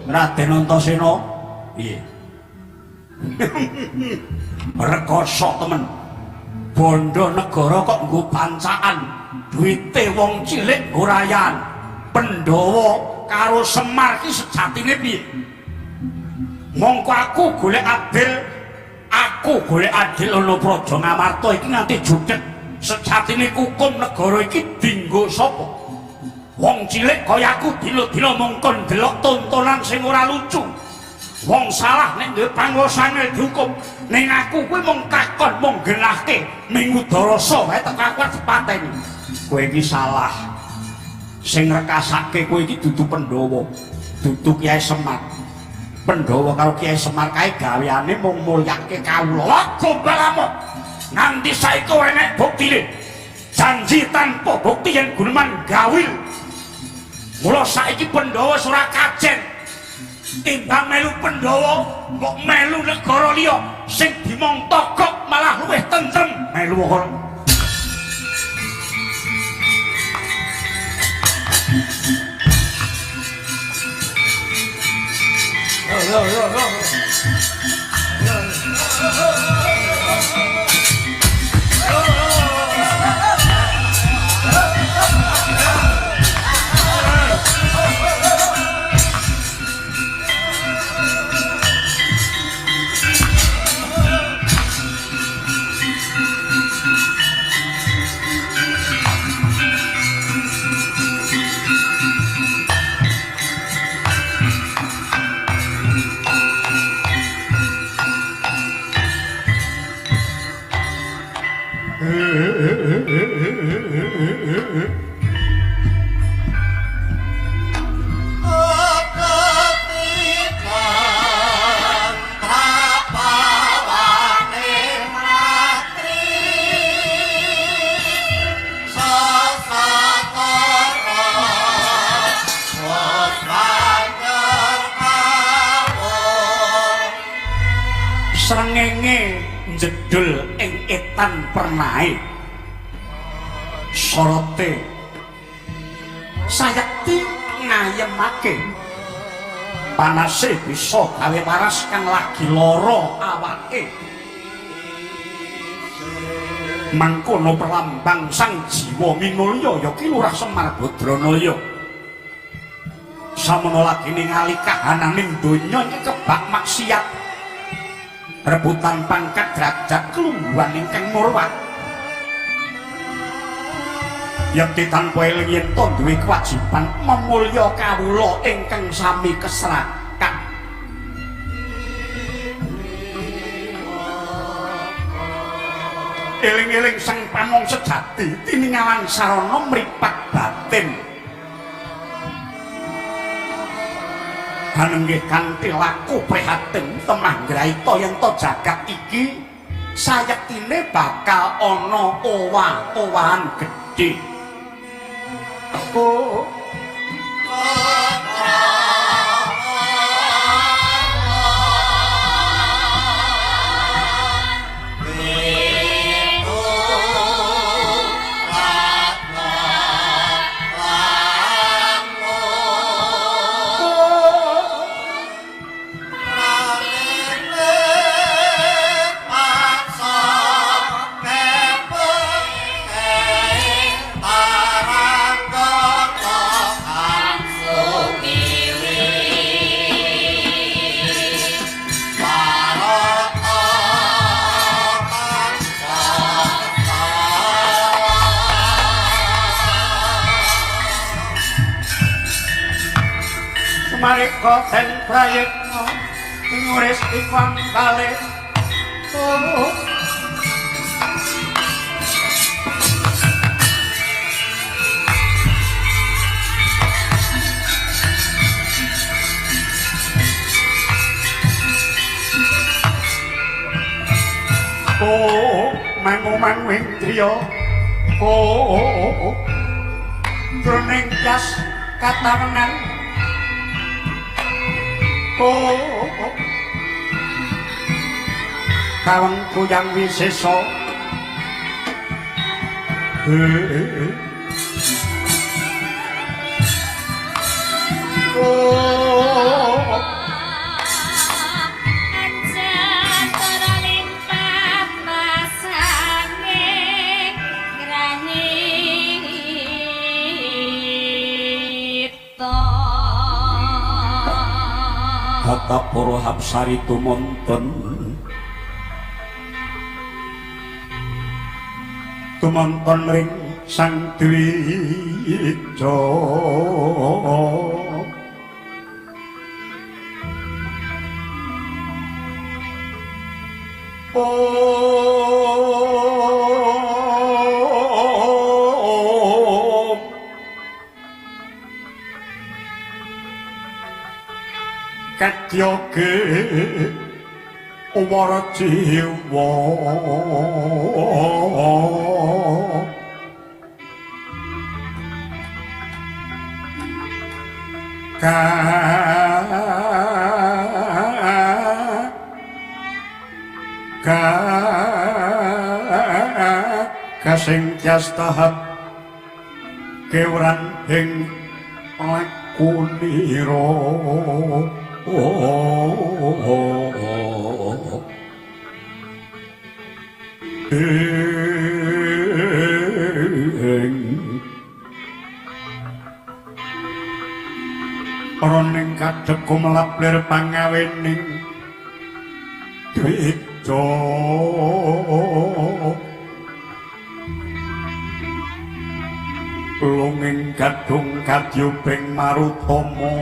Raden Antasena. Piye? Rekoso temen. Bondo negara kok nggo bancaan, duwite wong cilik nggo rayan. Pandhawa karo Semar ki sejatine piye? Mongko aku golek adil, aku golek adil ana Praja Ngamarta iki nganti judeg. Sejatine kukum negara iki dinggo sapa? Wong cilik kaya aku dilo-dilo mongko ndelok tontonan sing ora lucu. Wong salah nek duwe panguwasa angel dihukum. Ning aku kuwi mung kakon mung genahke mingudara wae teko aku arep dipateni. Kowe iki salah. Sing rekasake kowe iki dudu Pandhawa, dudu Kyai Semar. Pandhawa karo Kyai Semar kae gaweane mung mulyake kawula. Gombal amuk. Nganti saiki ora enek buktine. Janji tanpa bukti yen guneman gawil. Mula saiki Pandhawa wis ora kajen. Timbang melu Pandhawa, mbok melu negara liya sing dimong togok malah luwih tentrem. Melu kono. Yo yo yo yo. Srengenge njedhul ing etan pernahe. Sorote sayekti ngayemake. Panase bisa gawe waras kang lagi lara awake. Mangkono perlambang sang jiwa minulya ya ki Lurah Semar Badranaya. Samono lagi ningali kahananing donya iki kebak maksiat. Rebutan pangkat derajat kelungguhan ingkang murwat. Yekti tanpa eling yen to duwe kewajiban memulya kawula ingkang sami kesrakat. Eling-eling sang pamong sejati tiningalan sarana mripat batin. Hanenggih kanthi laku prihatin temah ngraita yen to jagat iki sayektine bakal ana owah-owahan gedhe. Oh. Sumareka den prayitna nguris iku ambale. Oh. Oh, mangu mangu indriya. Oh, oh, oh. Jroning jas katawenan. Oh, oh. Kaweng kuyang wisesa. Oh. Kata para hapsari tumonten tumonten ring Sang Dwija. Om Kadyoge wara jiwa ka ka kasing tias tahap kewran ing lakunira. Ing roning kadhep kumelap lir pangawening dwija lunging gadung kadyuping marutama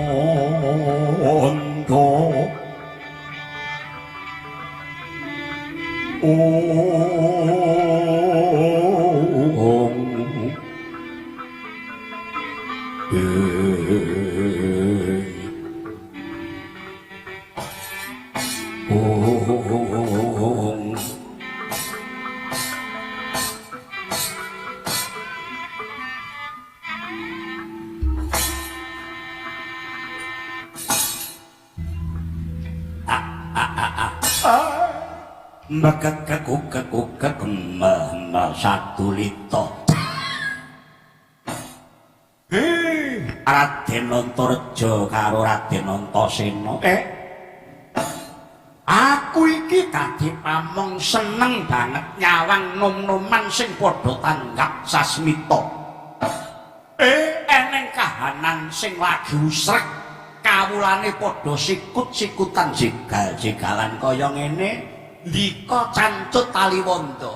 anta. Om Om Satulita Raden Antareja karo Raden Antasena. Aku iki dadi pamong seneng banget nyawang nom-noman sing padha tanggap sasmita. Eneng kahanan sing lagi usrek, kawulane padha sikut-sikutan jegal-jegalan kaya ngene, ndika cancut taliwonda.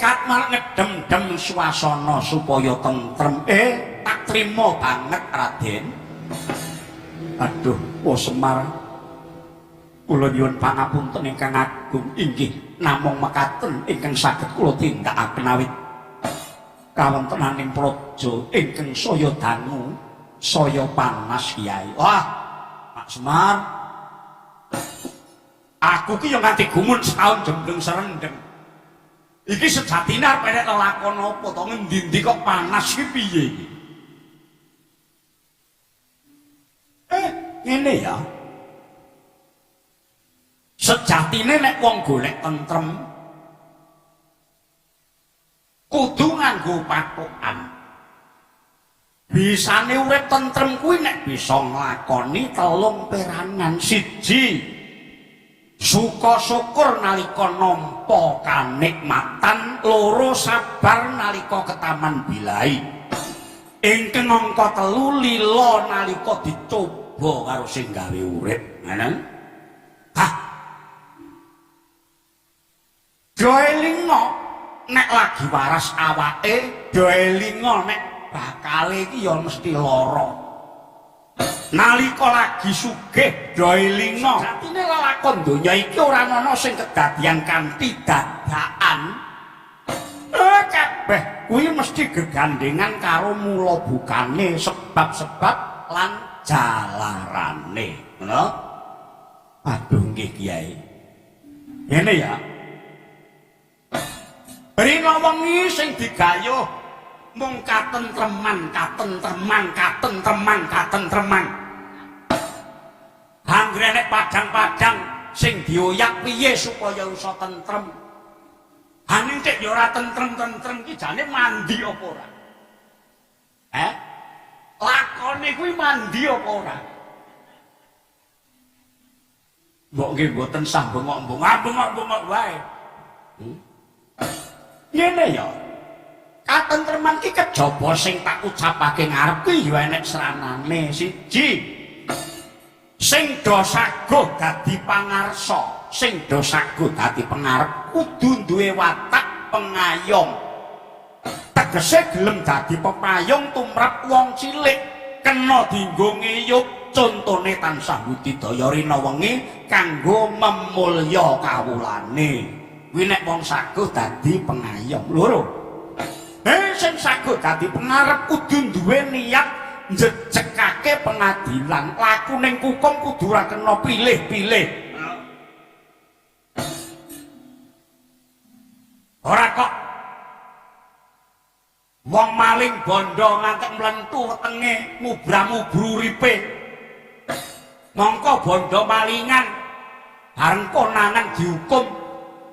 Kat mal ngedem-dem suasana supaya tentrem. Tak trima banget Raden. Aduh, oh Semar. Kula nyuwun pangapunten ingkang agung, inggih namung mekaten ingkang saged kula tindakaken awit kawontenaning praja ingkang saya dangu, saya panas Kyai. Wah, Pak Semar. Aku ki yo nganti gumun setahun jembleng serendeng. Iki sejatine arep enek lelakon apa to, ngendi-endi kok panas iki piye iki? Ngene ya. Sejatine nek wong golek tentrem kudu nganggo patokan. Bisane urip tentrem kuwi nek bisa nglakoni telung perangan. Siji, suka syukur nalika nampa kanikmatan, loro sabar nalika ketaman bilai, ingkang angka telu lila nalika dicoba karo sing gawe urip. Ngono. Hah. Do elinga nek lagi waras awake, do elinga nek bakale iki ya mesti lara. Nalika lagi sugih do elinga. Sejatine lelakon donya iki ora ana sing kedadian kanthi dadakan. Kabeh kuwi mesti gegandengan karo mula bukane, sebab-sebab lan jalarane. Ngono? Aduh nggih Kyai. Ngene ya. Rina wengi sing digayuh mung katentreman, katentreman, katentreman, katentreman. Anggere nek padang-padang sing dioyak piye supaya iso tentrem. Aning cek ya ora tentrem-tentrem ki jane mandi apa ora? Lakone kuwi mandi apa ora? Mbok nggih mboten sah bengok-bengok, bengok-bengok wae. Ngene ya. Katentreman ki kejaba sing tak ucapake ngarep kuwi ya enek sranane. Siji, Sing do saguh dadi pangarsa, sing do saguh dadi pengarep kudu duwe watak pengayom. Tegese gelem dadi pepayung tumrap wong cilik, kena dienggo ngeyup, contone tansah budidaya rina wengi kanggo memulya kawulane. Kuwi nek wong saguh dadi pengayom. Loro. Sing saguh dadi pengarep kudu duwe niat njejekake pengadilan, laku ning kukum kudu ora kena pilih-pilih. Ora kok wong maling bondo ngantek mlentu wetenge mubra-mubru uripe. Mongko bondo malingan bareng konangan dihukum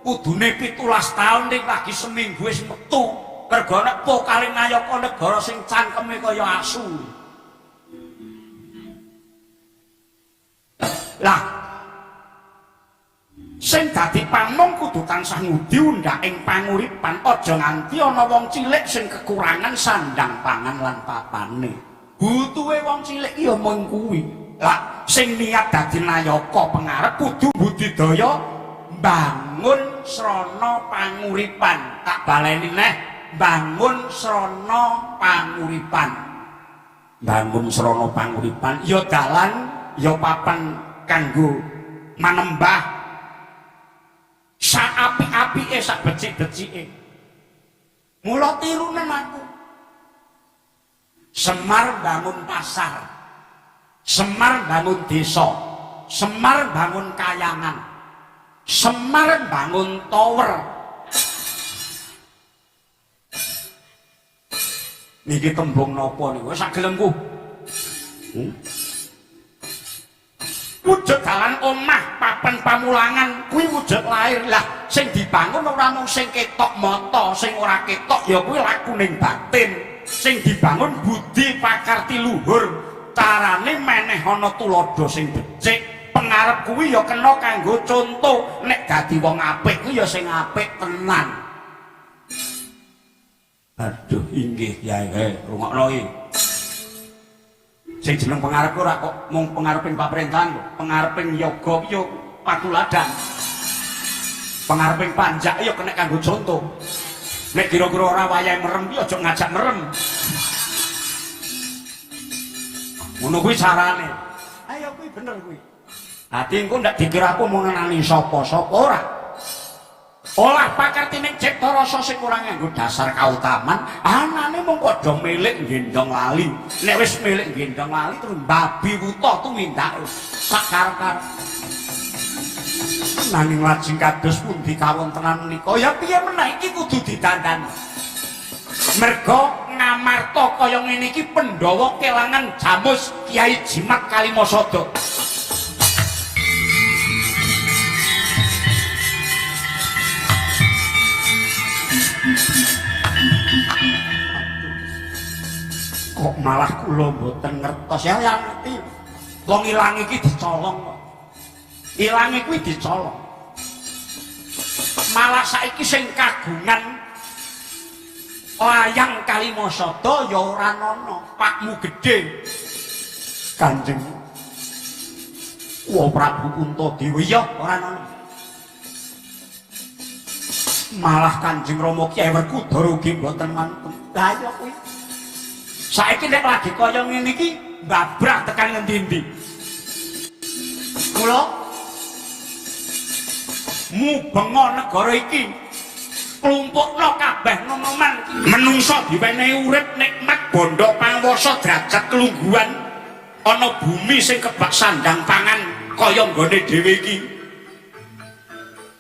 kudune 17 taun ning lagi seminggu wis metu. Mergo nek pokale nayaka negara sing cangkeme kaya asu. Lah sing dadi pamong kudu tansah ngudi undhak ing panguripan, aja nganti ana wong cilik sing kekurangan sandang pangan lan papane. Butuhe wong cilik ya mung kuwi. Lah sing niat dadi nayaka pengarep kudu budidaya mbangun srana panguripan. Tak baleni neh, bangun srana panguripan. Bangun srana panguripan ya dalan, ya papan kanggo manembah sak apik-apike, sak becik-becike. Mula tirunen aku. Semar bangun pasar, Semar bangun desa, Semar bangun kayangan, Semar bangun tower. Niki tembung napa niku? Sak gelemku. Wujud dalan omah papan pamulangan kuwi wujud lahir. Lah sing dibangun ora mung sing ketok mata, sing ora ketok ya kuwi lakuning batin. Sing dibangun budi pakarti luhur, carane meneh ana tuladha sing becik. Pengarep kuwi ya kena kanggo conto, nek dadi wong apik kuwi ya sing apik tenan. Aduh inggih Kyai, rungokno iki. Sing jeneng pengarep ora kok mung pengareping paprentahan kok, pengareping yoga ki ya patuladan. Pengareping panjak ya kena kanggo conto. Nek kira-kira ora wayahe merem ki aja ngajak merem. Ngono kuwi carane. Ayo kuwi bener kuwi. Ati engko ndak dikira aku mau ngenani sapa-sapa ora. Olah pakartining cipta rasa sing ora nganggo dasar kautaman, anane mung padha milik gendong lali. Nek wis milik gendong lali terus babi wuta tumindake sak karep-karep. Nanging lajeng kados pundi kawontenan menika? Ya piye meneh iki kudu didandani. Merga ngamarta kaya ngene iki Pandhawa kelangan jamus Kyai Jimat Kalimasada. Kok malah kula mboten ngertos ya, yang ngerti. Wong ilang iki dicolong kok. Ilange kuwi dicolong. Malah saiki sing kagungan layang Kalimasada ya ora ana, pakmu gedhe. Kanjeng Wa Prabu Puntadewa ya ora ana. Malah Kanjeng Rama Kyai Werkudara ugi mboten wonten. Lah ya kuwi. Saiki nek lagi kaya ngene iki mbabrah tekan ngendi-endi. Mula mubenga negara iki, klumpukno kabeh nonoman iki. Menungsa diwenehi urip nikmat bondo pangwasa derajat kelungguhan ana bumi sing kebak sandang pangan kaya nggone dhewe iki.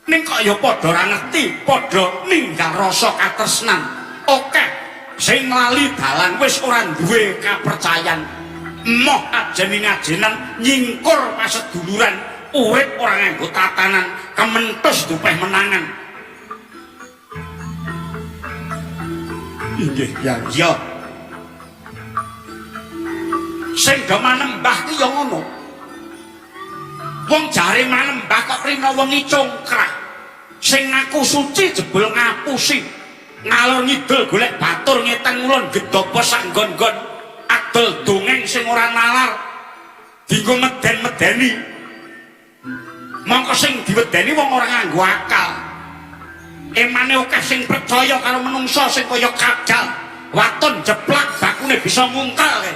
Ning kok ya padha ora ngerti, padha ninggal rasa katresnan. Akeh sing lali dalan wis ora duwe kapercayan. Emoh ajeni ngajenan nyingkur paseduluran, urip ora nganggo tatanan, kementus dupeh menangan. Inggih, ya. Iya. Sing do manembah ki ya ngono. Wong jare manembah kok rina wengi congkrah. Sing ngaku suci jebul ngapusi. Ngalor ngidul golek batur ngetan ngulon gedopo sak nggon-nggon. Adol dongeng sing ora nalar. Dinggo meden-medeni. Mongko sing diwedeni wong ora nganggo akal. Emane akeh sing percaya karo menungsa sing kaya kadal. Waton jeplak bakune bisa ngungkal kae.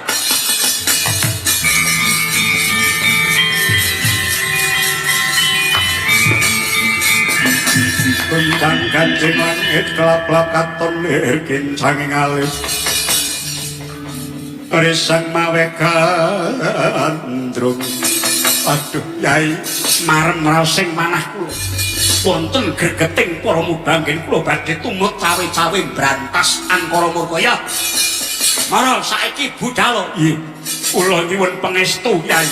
Kuncang kancing langit kelap-kelap katon lir kincang ing alis. Risang mawe gandrung. Aduh, Yai, marem raos ing manah kula. Wonten gregeting para mubanggen kula badhe tumut cawe-cawe mbrantas angkara murka ya. Mara saiki budhal. Nggih, kula nyuwun pangestu, Yai.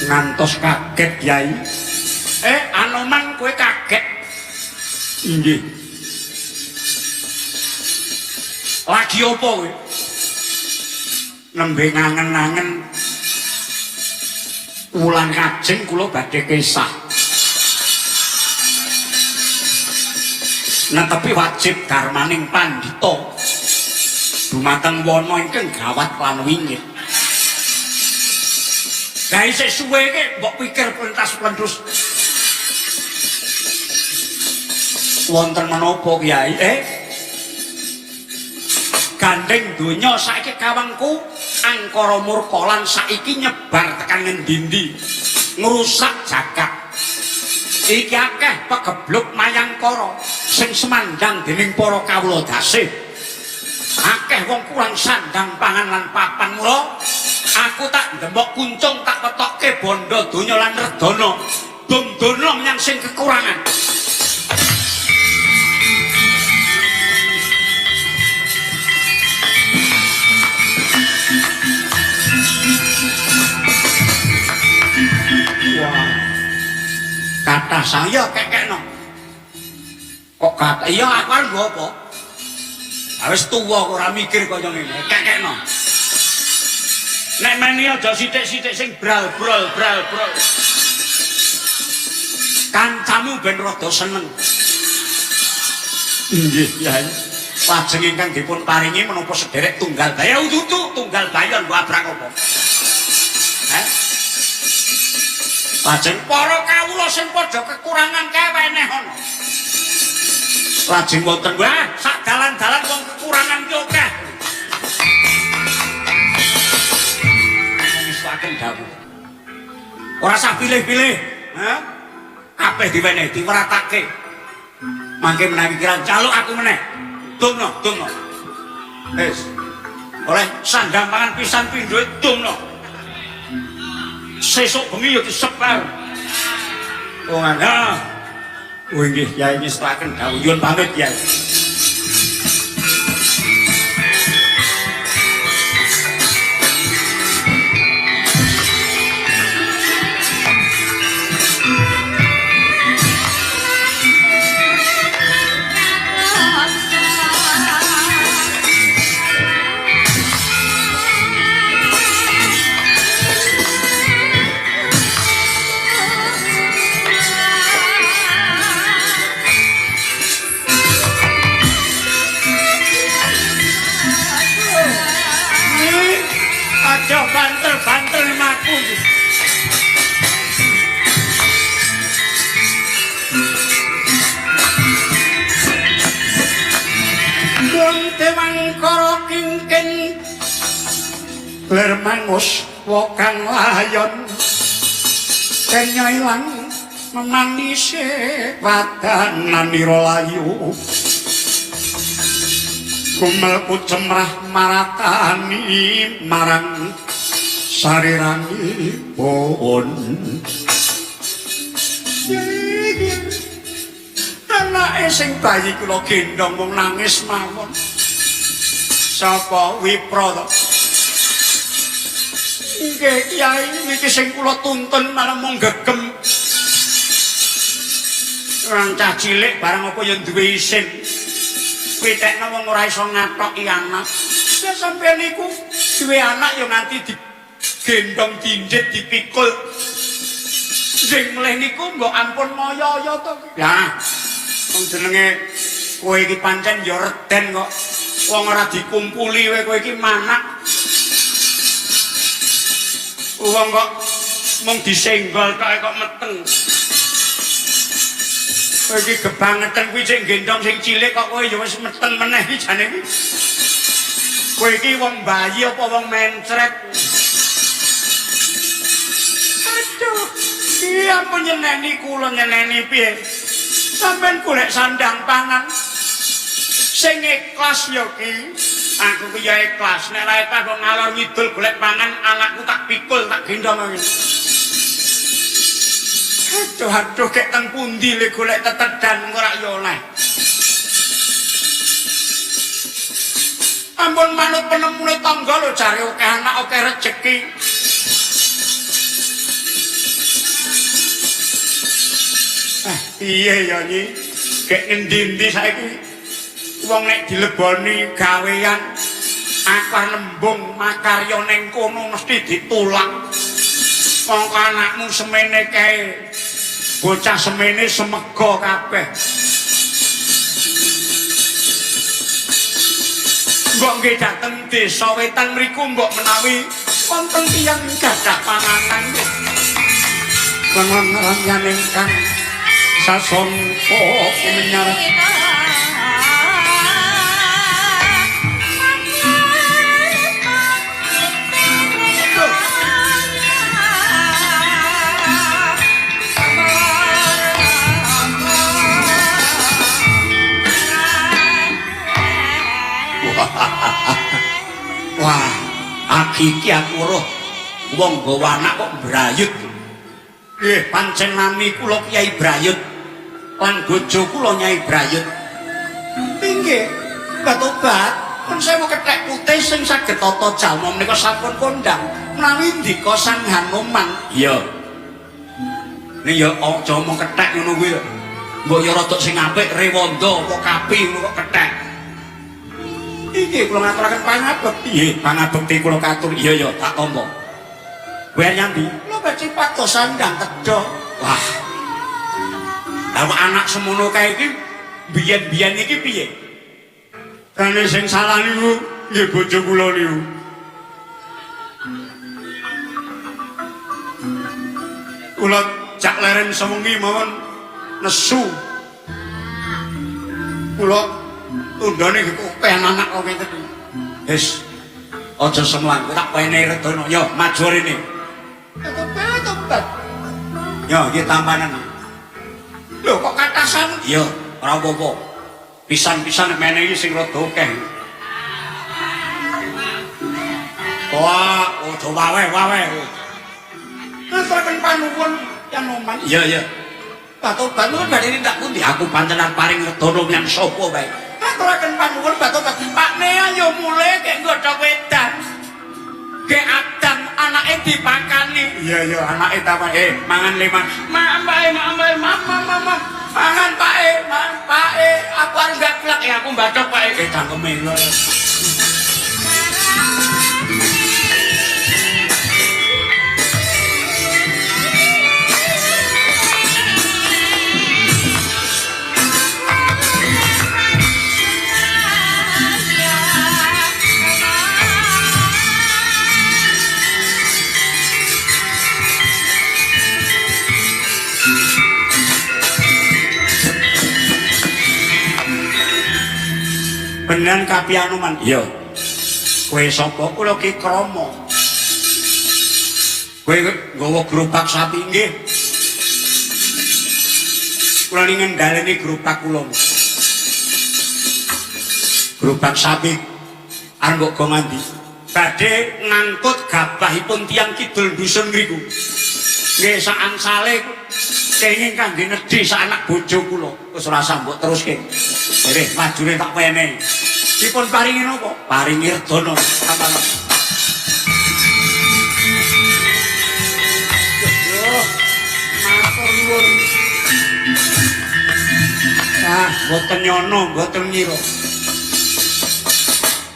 Ngantos kaget, Yai. Anoman kowe kaget? Inggih. Lagi apa kowe? Nembe ngangen-angen wulan kajeng kula badhe kesah. Netepi wajib darmaning pandhita dumateng wana ingkang gawat lan wingit. Lah isih suwe iki mbok pikir plentas-plentus. Wonten menapa, Kyai? Gandeng donya saiki kawangku angkara murka lan saiki nyebar tekan ngendi-endi, ngrusak jagat. Iki akeh pegebluk mayangkara sing semandang dening para kawula dasih. Akeh wong kurang sandang pangan lan papan, mula aku tak ndemok kuncung tak wetokke bondo donya lan redana dum-dono menyang sing kekurangan. Wah, kathah saya kekekno. Kok kathah? Iya aku arep nggo apa? Wis tuwa kok ora mikir kaya ngene. Kekekno. Nek meni aja sithik-sithik sing bral-brol bral-brol. Kancamu ben rada seneng. Inggih, Yai. Lajeng ingkang dipun paringi menapa sederek tunggal bayon dudu tunggal bayon mbok abrak apa? Heh? Lajeng para kawula sing padha kekurangan kae weneh ana. Lajeng wonten wah sak dalan-dalan wong kekurangan ki akeh. Ngestuaken dawuh. Ora usah pilih-pilih, ha? Kabeh diwenehi, diweratake. Mangke menawi kirang jaluk aku meneh. Dumno, dumno. Wis. Oleh sandang pangan pisan pindho dumno. Sesuk bengi ya disebar. Oh ngono. Oh inggih, Yai, ngestuaken dawuh. Nyuwun pamit, Yai. Aja banter-banter maku. Wong Dewangkara kingkin lir mangus wokang layon kenya ilang memanise wadananira layu kumel kucemrah maratani marang sariranipun. Anak Anake sing bayi kula gendhong mung nangis mawon. Sapa Wipra to? Nggih Kyai, niki sing kula tuntun malah mung gegem. Orang cah cilik barang apa ya duwe isin. Pitekno wong ora iso ngathoki anak. Ya sampeyan niku duwe anak ya nganti digendhong, dindit, dipikul. Sing mleh niku mbok ampun moyo-yo to. Lah, wong jenenge kowe iki pancen ya reden kok. Wong ora dikumpuli kowe, kowe iki manak. Wong kok mung disenggol tok kok meteng. Kowe iki gebangeten kuwi sing gendhong sing cilik kok kowe ya wis meteng meneh iki jane iki. Kowe iki wong bayi apa wong mencret? Aduh, iya ampun nyeneni kula, nyeneni piye? Sampeyan golek sandang pangan sing ikhlas ya ki. Aku ki ya ikhlas, nek ora ikhlas kok ngalor ngidul golek pangan anakku tak pikul tak gendhong ngene. Aduh, aduh, kek teng pundi le golek tetedan engko rak ya oleh. Ampun manut penemune tangga lho, jare akeh anak akeh rejeki. Piye ya Nyi? Gek ngendi-endi saiki wong nek dileboni gawean akeh nembung makarya ning kono mesti ditolak. Mongko anakmu semene kae, bocah semene semega kabeh. Mbok nggih dateng desa wetan mriku mbok menawi wonten tiyang gadah panganan nggih. Panganan ingkang sasongko kumenyar. Wah, agi iki aku weruh wong nggawa anak kok brayut. Nggih, pancen nami kula Kyai Brayut lan bojo kula Nyai Brayut. Inggih, batobat, pun sewu kethek putih sing saged tata jalma menika sampun kondhang menawi ndika Sang Hanoman. Iya. Ning ya aja omong kethek ngono kuwi. Mbok ya rada sing apik rewanda apa kapi ngono kok kethek. Iki kula ngaturaken pangabekti. Nggih, pangabekti kula katur. Iya ya, tak tampa. Kowe nyambi? Kula badhe pados sandang tedha. Wah. Lah anak semono kae iki biyen-biyen iki piye? Kane sing salah niku nggih bojo kula niku. Kula jak leren sewengi mawon nesu. Kula tundane kepean anak kok ngeten iki. Wis aja semlang, tak pene redono. Yo maju rene. Tobat. Yo iki tampanan. Lho kok katasan? Iya, ora apa-apa. Pisan-pisan mene iki sing rada akeh. Wah, aja waweh-waweh. Ngaturaken panuwun Yanoman. Iya, iya. Batobat nuwun badhe tindak pundi? Aku pancenan paring redono menyang sapa wae. Ngaturaken panuwun Batobat. Pakne ayo mulih gek nggodhok wedan. Gek adang anake dipakani. Iya, iya, anake ta Pak. Mangan liman. Maem Pak, maem Pak, mam mam mam. Mangan Pak, mangan Pak. Aku arep gablak ya aku mbadhok Pak. Cangkeme lho. Beneran kapianuman? Iya. Kowe sapa? Kula Ki Krama. Kowe nggawa gerobak sapi nggih? Kula niki ngendhaleni gerobak kula. Gerobak sapi arep mbok go ngandi? Badhe ngangkut gabahipun tiyang kidul dusun ngriku. Nggih, sak angsale Kenging kangge nedhi sak anak bojo kula. Wis ora sambok teruske. Reh majune tak wenehi. Dipun paringi napa? Paringi redana sampeyan. Duh, matur nuwun. Ah, mboten nyono, mboten ngira.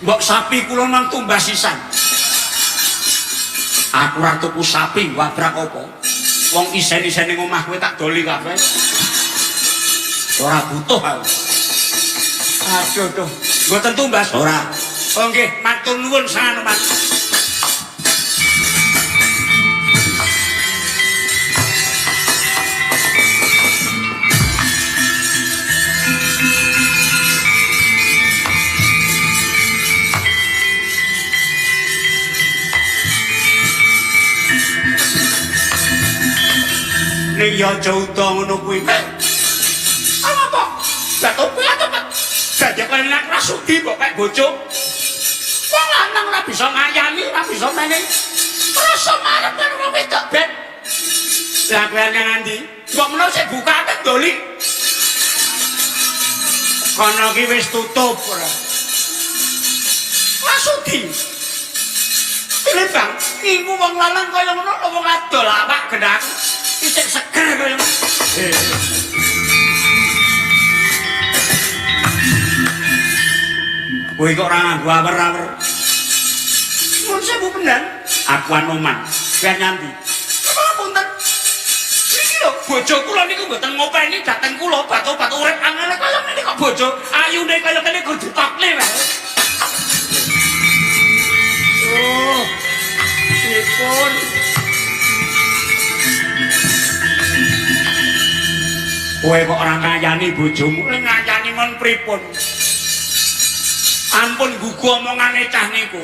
Mbok sapi kula nang tumbas sisan. Aku ora tuku sapi wabrak apa. Wong isen-isen ning omah kowe tak doli kabeh. Ora butuh aku. Aduh, duh. Mboten tumbas ora. Oh nggih, matur nuwun Sang Anoman. Ning ya aja uda ngono kuwi. Apa? Lah to kuwi apa, Pak? Dadi kaya nek ora sudi mbok kek bojo. Wong lanang ora bisa ngayani, ora bisa menehi. Rasa marep karo wong wedok ben. Lah kowe nang endi? Mbok menawa sik bukake ndoli. Kono ki wis tutup ora. Ora sudi. Pilih Bang, ngingu wong lanang kaya ngono lho wong adol awak genah. Isik seger kaya ngono. Kowe kok ora nganggo awer-awer. Nuwun sewu pendan, aku Anoman. Kowe nyanti. Punten. Iki lho bojo kula niku mboten ngopeni dhateng kula batu-batu urip angele kaya ngene kok bojo ayune kaya kene kudu ditokne wae. Oh. Pripun? Kowe kok ora ngayani bojomu? Lha ngayani mon pripun? Ampun gugu omongane cah niku.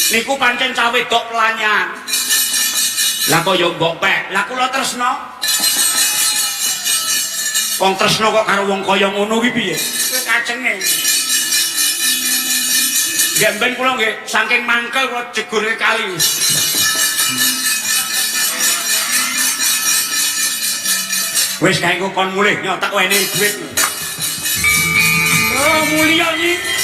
Niku pancen cah wedok pelanyan. Lah kok ya mbok pek. Lah kula tresna. Wong tresna kok karo wong kaya ngono ki piye? Kowe kacenge. Nggih mben kula nggih saking mangkel kula jegure kali. Wis kae engko kon mulih nyotak wenehi dhuwit. Oh, mulya iki.